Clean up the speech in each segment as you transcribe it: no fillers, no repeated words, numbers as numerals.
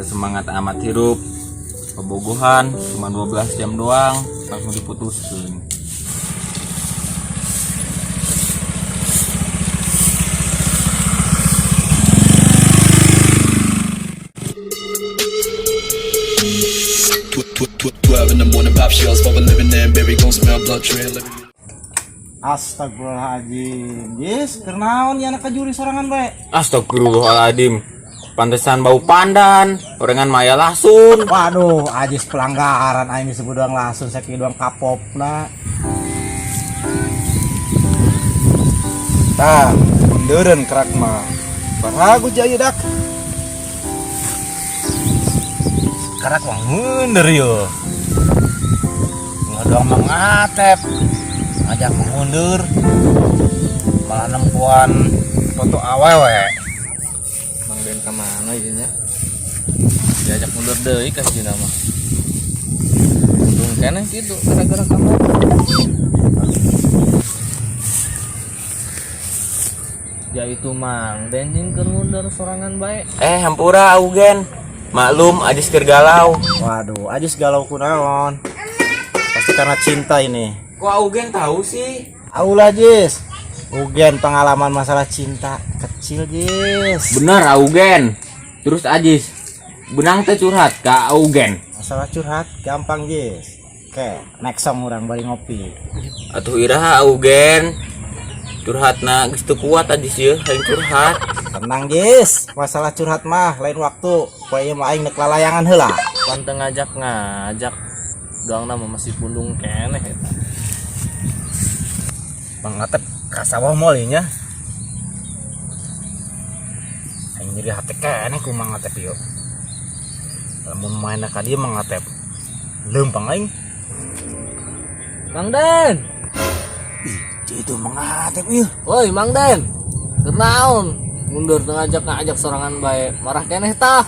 Teu semangat amat hirup. Bobogohan cuma 12 jam doang langsung diputuskeun. 12 in the morning, pop shells for a living and berry gon' smell blood trail. Astagfirullahaladzim. Jis, keur naon ya anak kajuri sorangan bae? Astagfirullahaladzim. Pantesan bau pandan, orengan maya lasun. Waduh, Ajis pelanggaran aing disebut doang langsung sakieu doang kapopna. Tah, mundeureun kerak mah. Baragu jaya dak. Karak mah mundur yo. Ngadong mangatep. Ngajak mundur. Malah nempuan foto awewe. Mang Den kemana ieu nya? Diajak mundur deui ka hiji mah. Untung keneh kitu gara-gara kamu. Ya itu Mang Den jeung keur mundur sorangan bae. Eh, hampura Augen. Maklum Ajis keur galau. Waduh, Ajis galau kunaon? Pasti karena cinta ini. Kok Augen tahu sih? Aulah Jis. Ugen pengalaman masalah cinta kecil Jis. Bener Augen. Terus Ajis, benang teh curhat ke Augen. Masalah curhat gampang Jis. Oke, next song urang bari ngopi. Atuh iraha Augen. Curhatna geus teu kuat Ajis yeuh, hayang curhat. Tenang Jis, masalah curhat mah lain waktu. Poe mah aing nek lalayangan heula. Pan teu ngajak-ngajak. Doang nama masih pundung keneh eta. Mang Atep ka sawah moal ieu nya. Aing nyeri hate keneh ku Mang Atep ieu. Lamun main ka dieu Mang Atep. Leumpang aing. Mang Den. Ih, itu Mang Atep ieu. Woi Mang Den. Keur naon? Mundur teu ngajak-ngajak sorangan bae. Marah keneh tah.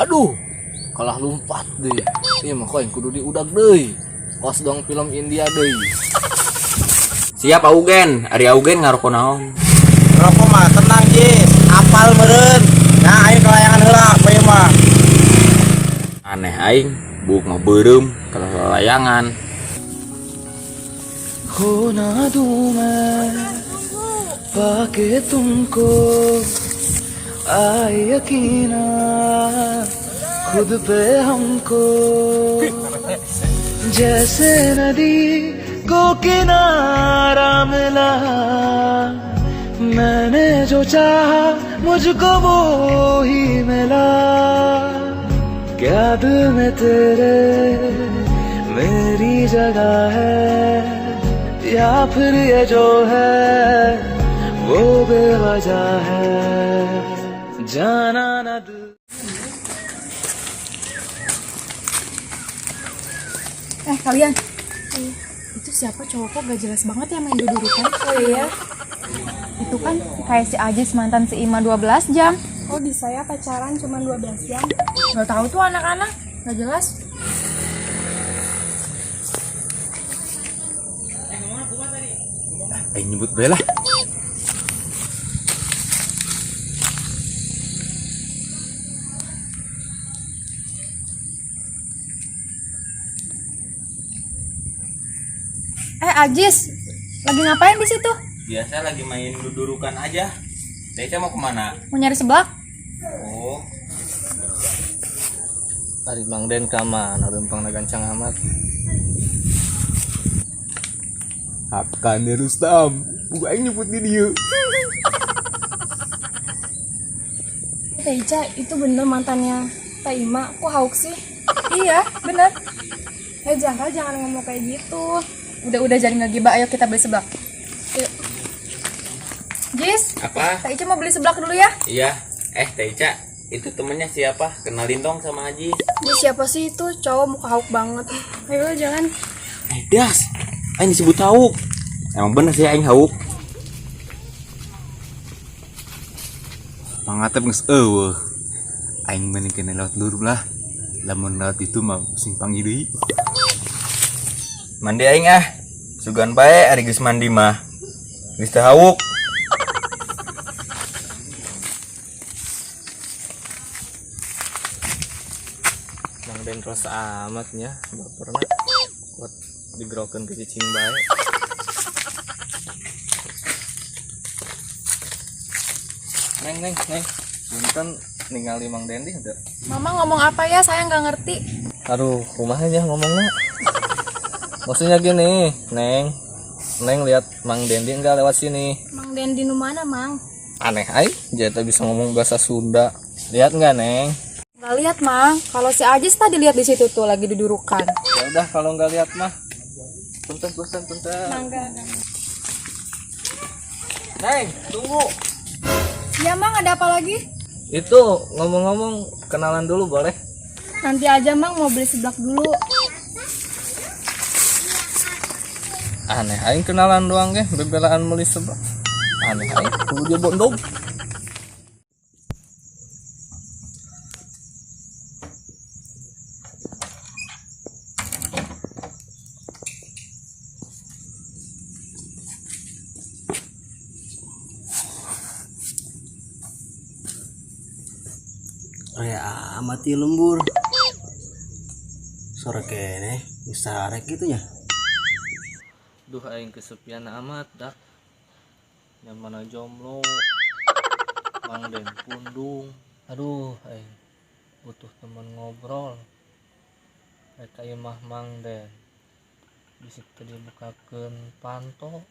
Aduh, kalah lompat deh. Ieu mah koin kudu diudag deui. Kos dong film India deui. Siap Augen, ari Augen ngaroko naon? Rokok mah tenang Jis, apal meureun. Nah, aing kelayangan heula poe mah. Aneh aing, buuk mah beureum kalah lalayangan. खो ना दूं मैं पाके तुमको आए यकीना खुद पे हमको जैसे नदी को किनारा मिला मैंने जो चाहा मुझको वो ही मिला क्या दिल में तेरे मेरी जगह है या फिर ये जो है वो बेवजह है जाना न दिल Eh kalian, itu siapa cowok kok gak jelas banget ya main dudurukan? Oh iya, Itu kan kayak si Ajis mantan si Ima 12 jam. kok bisa ya pacaran cuma 12 jam? Gak tahu tuh anak-anak, gak jelas. Aing nyebut bae lah. Eh Ajis, lagi ngapain di situ? Biasa lagi main dudurukan aja. Teh Ica mau kemana? Mau nyari seblak? Oh, Ari Mang Den ka mana leumpangna gancang amat. Akan ya Rustam, buku aing nyebut di dieu. Teh Ica, itu bener mantannya Teh Ima, kok hauk sih? Iya, bener. Eh Zahra jangan ngomong kayak gitu. Udah-udah jadi ngegibah, ayo kita beli seblak. Yuk. Jis, apa? Teh Ica mau beli seblak dulu ya. Iya. Eh, Teh Ica, itu temennya siapa? Kenalin dong sama Ajis. Dia siapa sih itu cowok muka hauk banget. Ayo jangan. Eh, Das. Aing disebut hauk. Emang bener sih aing hauk. Mang Atep geus eueuh. Aing mending kena lewat lur lah. Lamun lewat itu mah sing panggil deui. Mandi aing ah. Sugan bae ari geus mandi mah. Geus teu hauk. Mang Den rosa amatnya baperna kuat digerokeun ke cicing bae. Neng neng neng, punten ningali Mang Dendi henteu? Mama ngomong apa ya? Saya nggak ngerti. Aduh, kumaha nya ngomongna? Maksudnya gini, Neng. Neng lihat Mang Dendi enggak lewat sini? Mang Dendi nu mana, Mang? Aneh ai, dia tak bisa ngomong bahasa Sunda. Lihat nggak, Neng? Nggak lihat, Mang. Kalau si Ajis tadi lihat di situ tuh lagi dudurukan. Ya udah kalau nggak lihat mah. Punten, punten, punten. Mangga. Neng, tunggu. Ya, Mang, ada apa lagi? Itu ngomong-ngomong kenalan dulu boleh? Nanti aja, Mang, mau beli seblak dulu. Aneh aing kenalan doang ge, bebelaan meuli seblak. Aneh aing kudu dia bondog. Aya amat ieu lembur. Sore keneh geus sarek kitu nya. Duh aing kesepian amat dak. Yang mana jomblo. Mang Den pundung. Aduh aing butuh teman ngobrol. Rek ka imah Mang Den. Bisi teu dibukakeun panto.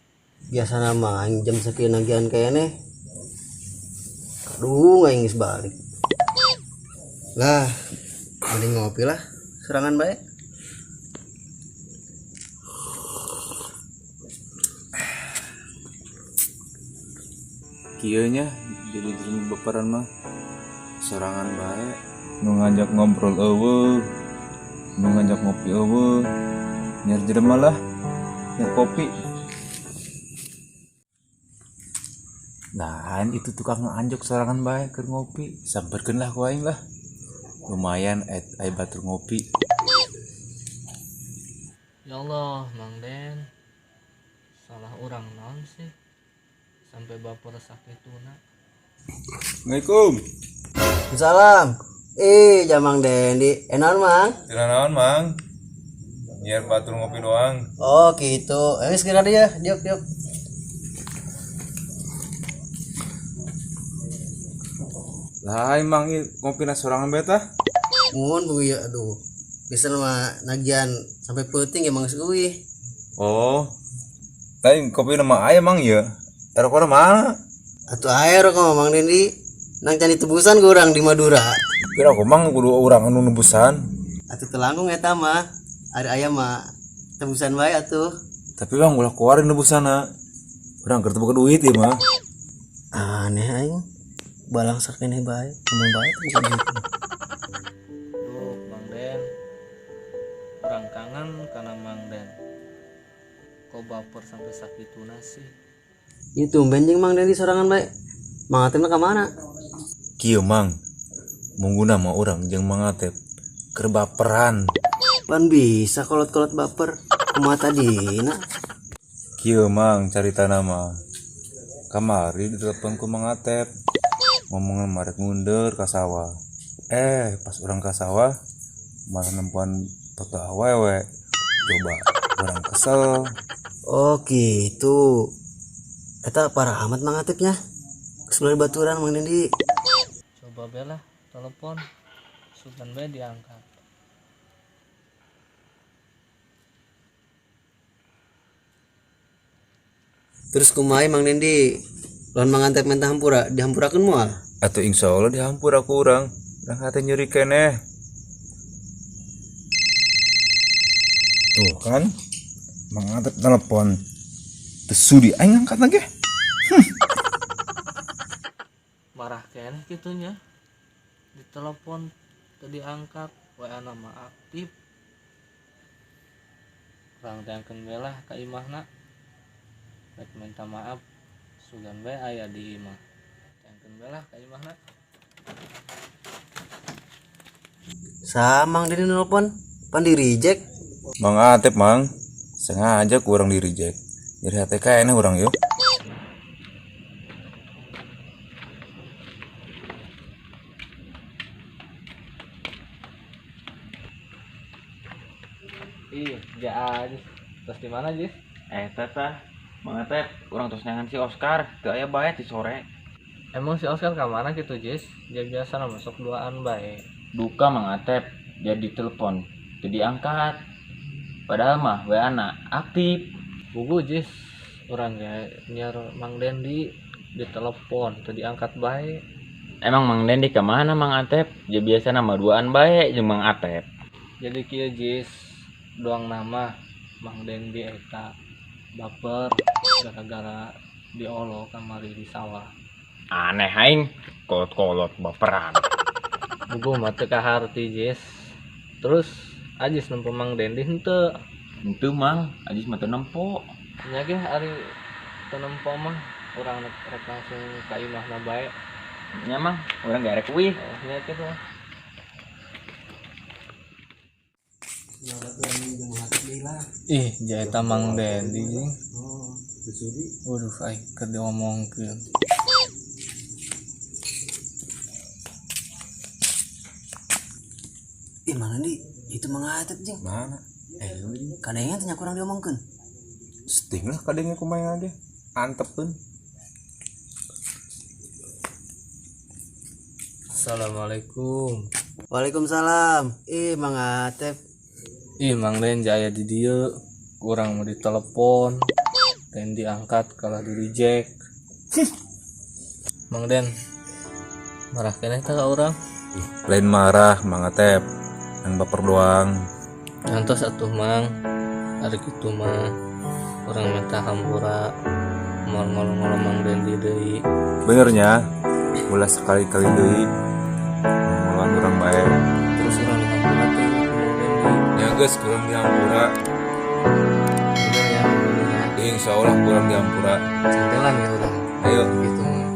Biasana mah aing jam sakieu nagihan keneh. Aduh aing geus balik. Lah, mending ngopi lah, serangan bae. Kieu nya jadi jelema baperan mah sorangan bae, nu ngajak ngobrol eueuh, nu ngajak ngopi eueuh, nyiar jelema lah, nyiar kopi. Nah, itu tukang anjok sorangan bae keur ngopi, samperkeun lah ku aing lah. Lumayan aya batur ngopi. Ya Allah, Mang Den. Salah orang naon sih? Sampai baper sakituna. Assalamualaikum. Salam. Jamang Dendi. Enaon, Mang? Tidak naon, Mang. Nyiar batur ngopi doang. Oh, gitu. Geus kira dia, diuk diuk. Lah, emang ieu ngopina sorangan bae tah? Mun bu ya aduh. Biasa mah nagihan sampai peuting emang geus eueuh. Oh. Lain kopi nama aya Mang ieu. Rokokna mana? Atuh ae rokok mah Mang Dendi. Nang can ditebusan ku urang di Madura. Kira aku Mang kudu urang anu nebusan. Atuh teu langkung eta mah. Ari aya mah tebusan bae atuh. Tapi Bang ulah keluarin nebusana. Urang keur teu boga duit ieu mah. Aneh aing. Balang sakeneh bae, ngomong bae teu boga duit. Duh, Mang Den. Urang kangen kana Mang Den. Kok baper sampai sakituna sih? Ieu tumben jeung Mang Dendi sorangan bae. Mang Atep ka mana? Kieu Mang. Mungguna mah urang jeung Mang Atep keur baperan. Pan bisa kolot-kolot baper. Kumaha tadina? Kieu Mang caritana mah. Kamari ditelepon ku Mang Atep. Ngomongna mah rek mundur ka sawah. Pas urang ka sawah malah nempuan toto awewe. Coba urang kesel. Oh gitu. Eta parah amat Mang Atepnya. Geus mulai baturan Mang Dendi. Coba bela telepon. Sugan bae diangkat. Terus kumaha Mang Dendi? Lawan Mang Atep minta hampura, dihampurakeun moal? Atuh insyaallah dihampura ku urang. Urang hate nyeri keneh. Tuh kan, Mang Atep telepon. Teu sudi aing ngangkat lagi. Marah keneh kitunya. Ditelepon teu diangkat, WA na mah aktif. Urang teangkeun bae lah ka imahna. Rek minta maaf, sugan bae aya di imah. Teangkeun bae lah ka imahna. Saha Mang Dendi nelpon? Pan di reject. Mang Atep Mang, sengaja ku urang di reject. Jadi hate keneh urang yeuh. Ih, ja Jis. Terus di mana, Jis? Tata, Mang Atep, urang tos neangan si Oscar, teu aya bae ti sore. Emang si Oscar ka mana gitu, Jis? Dia biasa masuk duaan bae. Duka Mang Atep, jadi telepon, teu diangkat. Padahal mah WA-na aktif. Bugu, Jis. Urang ge nyiar Mang Dendi di telepon teu diangkat bae. Emang Mang Dendi ka mana Mang Atep? Dia biasa nama duaan bae jeung Mang Atep. Jadi kieu, Jis, doang nama Mang Dendi eta baper gara-gara diolok kamari di sawah. Aneh aing, kolot-kolot baperan. Bugu mah teu kaharti, Jis. Terus Ajis nempo Mang Dendi henteu? Henteu Mang, Ajis mah teu nempo. Nya ge ari teu nempo mah urang rek langsung ka imahna bae. Nya Mang, urang ge rek uih. Oh, nya kitu mah. Ya baturan jeung Mang Atep deui lah. Ih, ja eta Mang Dendi jeung. Oh, sudi. Waduh, aing keur diomongkeun. Ih, mana nih? Itu Mang Atep jeung. Mana? Kadengan teh kurang diomongkeun. Sting lah kadangnya kumaha ge. Antepkeun. Assalamualaikum. Waalaikumsalam. Ih, Mang Atep. Ih, Mang Den jaya di dieu. Kurang mau ditelepon. Dan diangkat kalah di reject. Mang Den. Marah keneh teh ka urang? Lain marah Mang Atep, yang baper doang. Ngantos atuh Mang. Ari kitu mah urang minta hampura. Moal ngolo-ngolo Mang Dendi deui. Benernya, ulah sekali-kali deui ngoloan urang bae. Terus urang dihampura teh ku Mang Dendi. Ya geus kurang dihampura. Bener ya, bener ya. Insya Allah kurang dihampura. Cantelan ya urang. Ayo. Gitu mah.